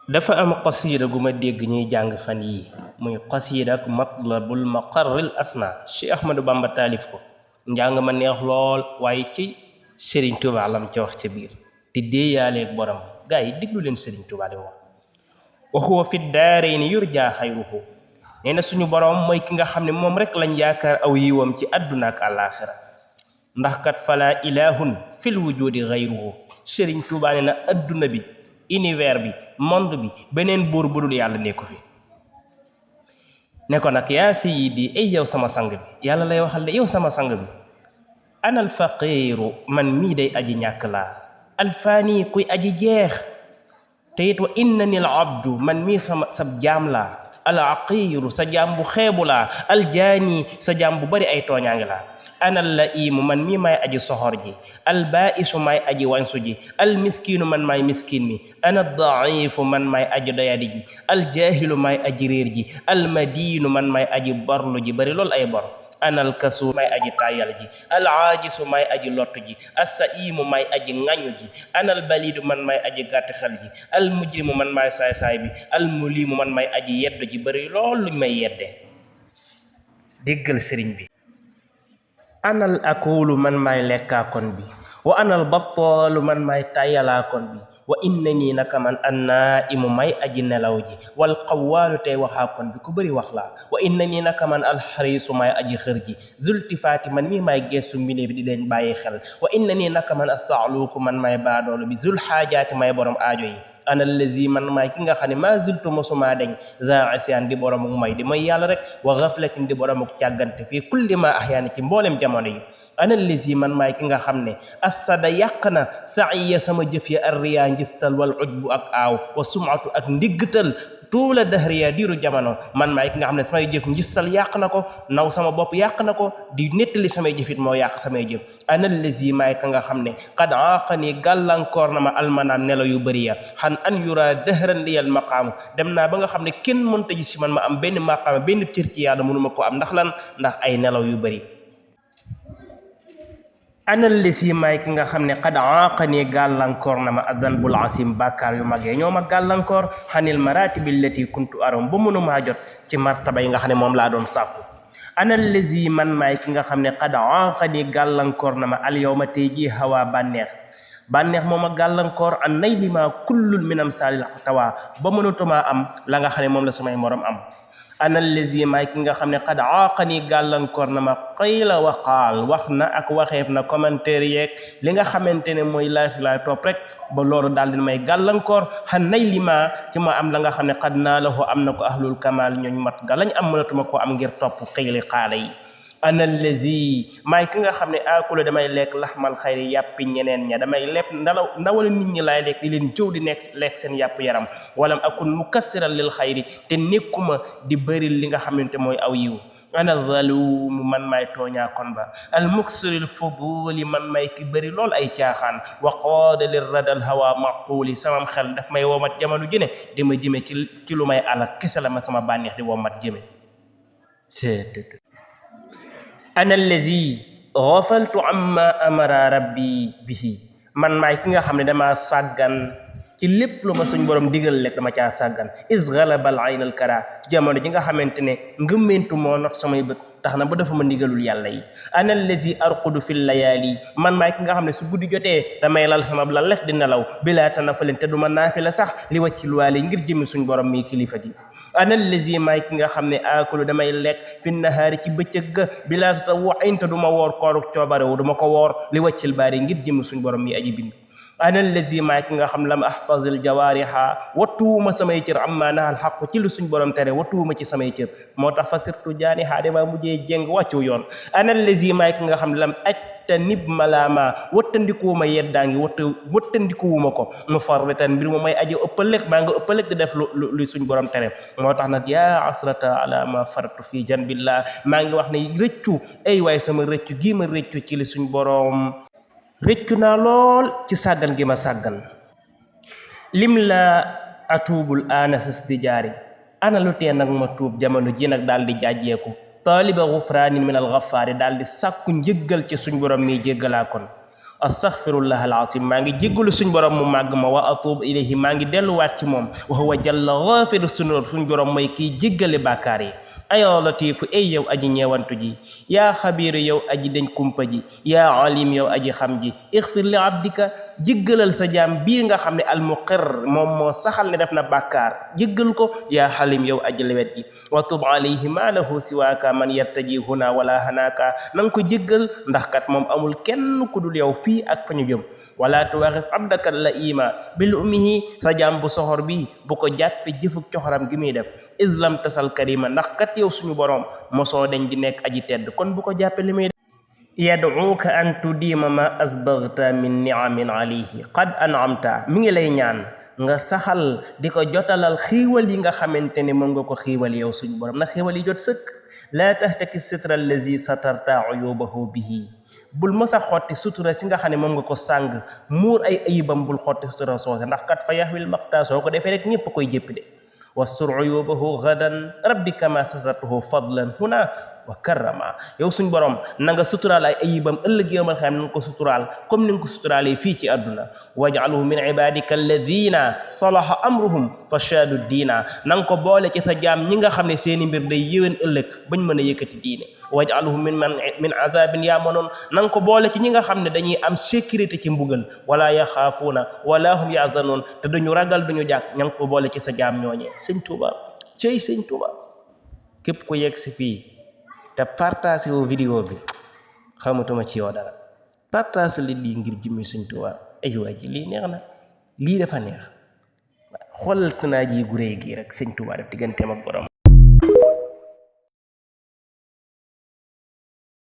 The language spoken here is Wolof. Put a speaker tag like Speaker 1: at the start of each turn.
Speaker 1: dafa am qasida gu ma dégg ñuy jàng fan yi muy qasida ak matlabul maqarril asna Cheikh Ahmadou Bamba taalif ko njàng ma neex lool waaye ci Serigne Touba lam ca wax ca biir te déeyaaleeg borom gaa yi diglu leen Serigne Touba di wax wa huwa fi daarayni yurja xayruhu nee na suñu borom mooy ki nga xam ne moom rek lañ yaakaar aw yiwam ci àdduna ak àllaaxira ndax kat fala ilahun fil wujudi xayruhu Serigne Touba nee na àdduna bi univers bi monde bi beneen buur bu dul yàlla nekku fi ne ko nag yaa sayyidi ay yow sama sang bi yàlla lay waxal de yow sama sang bi ana alfaqiru man mii day aji ñàkk laa alfaani kuy aji jeex te it wa innani al abdu man mii sama sab jaam laa al aqiru sa jaam bu xeebu laa aljaani sa jaam bu bari ay tooñaangi laa ana la imu man mii maay aji soxor ji albaisu maay aji wansu ji almiskinu man maay miskin mi ana daifu man maay aji doyadi ji aljahilu maay aji réer ji almadinu man maay aji borlu ji bari lool ay bor ana alkasu maay aji tayal ji alaajisu maay aji lottu ji assaimu maay aji ŋañu ji ana albalidu man maay aji gàtt xel ji almujrimu man maay saay-saay bi almulimu man maay aji yeddu ji bari lool luñ may yedde déggal sëriñ bi anal akulu man maay lekkaakoon bi wa anal battaalu man maay tayalaakoon bi wa innani naka man annaimu may aji nelaw ji wal qawwaalu tey waxaakoon bi ku bëri wax laa wa innani naka man alxariisu may aji xër ji zultifaati man mii may geestu mbine bi di leen bàyyi xel wa innani naka man assaaluuku man may baadoolu bi zul xaajaati may borom aajo yi ana allazi man maay ki nga xam ne maa zultu mosuma deñ za asiyaan di boromuk may di mooy yàlla rek wa gaflatin di boromuk càggante fii kulli ma ahyaani ci mboolem jamono yi ana allazi man maay ki nga xam ne afsada yàq na saiya sama jëf ya arriya njistal wal ujbu ak aaw wa sumatu ak ndiggtal tuula dahriya diiru jamono man maay ki nga xam ne samay jëf njistal yàq na ko naw sama bopp yàq na ko di nettali samay jëfit moo yàq samay jëf ana allazi maay ka nga xam ne qad aaqani gàllankoor na ma almanaam nelaw yu bëri ya xan an yura dahran liyal maqaamu dem naa ba nga xam ne kenn mënta gis ci man ma am benn maqaama benn cër ci yàlla mënuma ko am ndax lan ndax ay nelaw yu bëri ana lesi maay ki nga xam ne qad aaqani gàllankoor na ma adan bul asim bàkkaar yu mag ñoo ma gàllankoor xanil maratibi allati kuntu arom ba mënumaa jot ci martaba yi nga xam ne moom laa doon sàkku ana lesi man maay ki nga xam ne qad aaqani gàllankoor na ma al yawma tey jii hawa bànneex moo ma gàllankoor an nay li ma kullul minam saalil tawa ba mënatumaa am la nga xam ne moom la samay morom am ana allazi maay ki nga xam ne qad aaqani gàllankoor na ma qiila wa qaal wax na ak waxeef na commentaire yeeg li nga xamante ne mooy laafi laay topp rek ba loolu daal di may gàllankoor xan nay li ma ci ma am la nga xam ne qad naa lahu am na ko ahlul kamal ñooñ mat ga lañ am mënatuma ko am ngir topp qiili qaala yi ana allazi maay ki nga xam ne akula damay lekk laxmal xayri yàppi ñeneen ña damay lepp ndawal nit ñi laay lekk di leen jëw di nekk lekk seen yàpp yaram walam akun mukassiran lil xayri te nekkuma di bëril li nga xamante mooy aw yiw ana zalumu man maay tooñaa kon ba al muksiril fuduli man may ki bëri lool ay caaxaan wa qaada lir radal hawa maquli samam xel daf may womat jamono jëne di ma jëme ci lu may alak kese la ma sama bànneex di womat jëme ana allazi ghafaltu amma amara rabbi bihi man maay ki nga xam ne dama sàggan ci lépp lu ma suñ borom digal lekk dama caa sàggan is ghalabal aynal kara ci jamono ji nga xamante ne ngëmmentu moo not samay bët tax na ba dafa ma ndigalul yàlla yi ana allazi arqudu fil layali man maay ki nga xam ne su guddi jotee damay lal sama la lekk di nelaw bila tanafalin te duma naafila sax li wàccil waale ngir jëmmi suñ borom mi kilifa gi ana allazi maay ki nga xam ne aakulu damay lekk fi nahaari ci bëccëg ga bila tatawwu'in te du ma woor kooruk coobarewu du ma ko woor li wàccil baari ngir jëmmi suñ borom mi aji bind ana allazi maay ki nga xam lam ahfazil jawaariha wattuwuma samay cër amma nahal xaqu ci lu suñ borom tere wattuwuma ci samay cër moo tax fa sirtu jaaniha dama mujjee jéng wàccu yoon ana allazi maay ki nga xam lam te nib malaama wattandikuwuma yeddaangi wattandikuwuma ko mu farritan mbir mu may aji ëppalek maa nga ëppalek di def lu suñ borom tere moo tax nag yaa asrata ala ma faratu fi janbillah maa ngi wax ne rëccu ay waay sama rëccu gii ma rëccu ci li suñ borom rëccu naa lool ci sàggan gi ma sàggan lim la atuubul anasas di jaari ana lu tee nag ma tuub jamono ji nag daal di jàjjeeku taaliba gufraanin min al ghafaari daal di sàkku njëggal ci suñ borom mi jéggalaa kon astaghfirullah alazim maa ngi jéggalu suñ borom mu màgg ma wa atuub ilayhi maa ngi delluwaat ci moom wa huwa jalla ghafiru sunur suñ borom mooy kiy jéggale bàkkaar yi ayaa latifu ay yow aji ñeewantu ji yaa xabiiru yow aji dañ kumpa ji yaa alim yow aji xam ji ixfir li abdika jéggalal sa jaam bii nga xam ne almuqir moom moo saxal ne def na bàkkaar jéggal ko yaa xalim yow aji lewet ji wa tub alayhi ma lahu siwaaka man yartaji huna wala hanaaka na nga ko jéggal ndax kat moom amul kenn ku dul yow fii ak fa ñu jëm wala tuwaxis abdaka la ima bil ummihi sa jaam bu soxor bi bu ko jàppe jëfuk coxoram gi muy def islam tasal karima ndax kat yow suñu borom mosoo dañ di nekk aji tedd kon bu ko jàppe li muy def yad'uka an tudima ma asbaghta min ni'amin alayhi qad an'amta mi ngi lay ñaan nga saxal di ko jotalal xiiwal yi nga xamante ne moom nga ko xiiwal yow suñu borom na xiiwal yi jot sëkk laa tahtaki sitra allazi satarta uyubahu bihi bul mës a xotti sutura si nga xam ne moom nga ko sàng muur ay ayibam bul xotti sutura soose ndax kat fa yaxwil maxta soo ko defee rek ñëpp koy jëppi de wastur uyubahu gadan rabbi kama satartuhu fadlan huna wa karrama yow suñ borom na nga suturaal ay ayibam ëllëg yowmal xam na nga ko suturaal comme ni nga ko suturaalee fii ci àdduna waj'alhu min ibadika alladina salaha amruhum fa shaadu diina na nga ko boole ci sa jaam ñi nga xam ne seeni mbir day yéwén ëllëg bañ mën a yëkkati diine waj'alhu min azabin yaamanoon na nga ko boole ci ñi nga xam ne dañuy am sécurité ci mbugal wala yaxaafuuna wala hum yaxzanoon te duñu ragal duñu jàkk ña nga ko boole ci sa jaam ñooñee sëñ Tuuba cey sëñ Tuuba képp ku yegg si fii te partage wu vidéo bi xamatuma ci yow dara partage li lii ngir jëmmi sëñ Tuuba ay waa ji lii neex na lii dafa neex xoolal naa ji gu réy gii rek sëñ Tuuba def digganteem ak borom